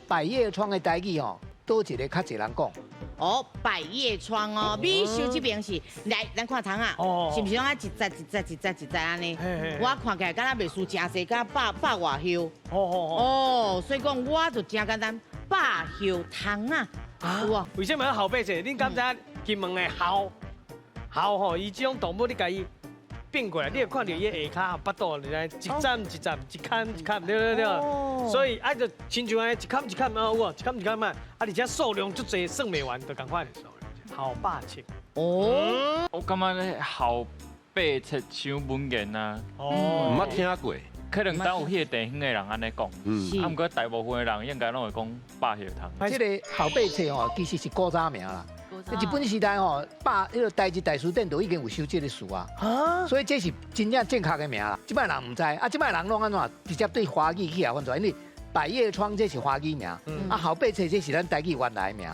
百葉窗的台語吼，佗一个較濟人講？哦，百葉窗哦，美秀這邊是來，咱看窗仔，是毋是攏愛一節一節一節一節按呢？我看起來敢若袂輸誠濟，敢百百外葉。哦，所以講我就誠簡單，百葉窗仔，有無？為什麼鱟白切？恁敢知影金門的鱟鱟吼？伊這種動物你共伊變過來，你會看著伊的下跤腹肚，你知一層一層一坎一坎，對對對。所以啊，就親像按呢一坎一坎啊，有無？一坎一坎嘛，啊，而且數量足濟，算袂完，就仝款。鱟白切。哦，我感覺咧鱟白切傷文言啊。哦，毋捌聽過。可能當有彼個地方的人按呢講，啊，毋過大部分的人應該攏會講百葉窗。這個鱟白切吼，其實是古早名啦。日本時代吼，百彼个台日大辭典就已經有收這个詞啊，所以這是真正正確的名啦。這擺人毋知，啊，這擺人攏按怎直接對華語去予翻出來，因為百葉窗這是華語名，啊，鱟白切這是咱台語原來的名。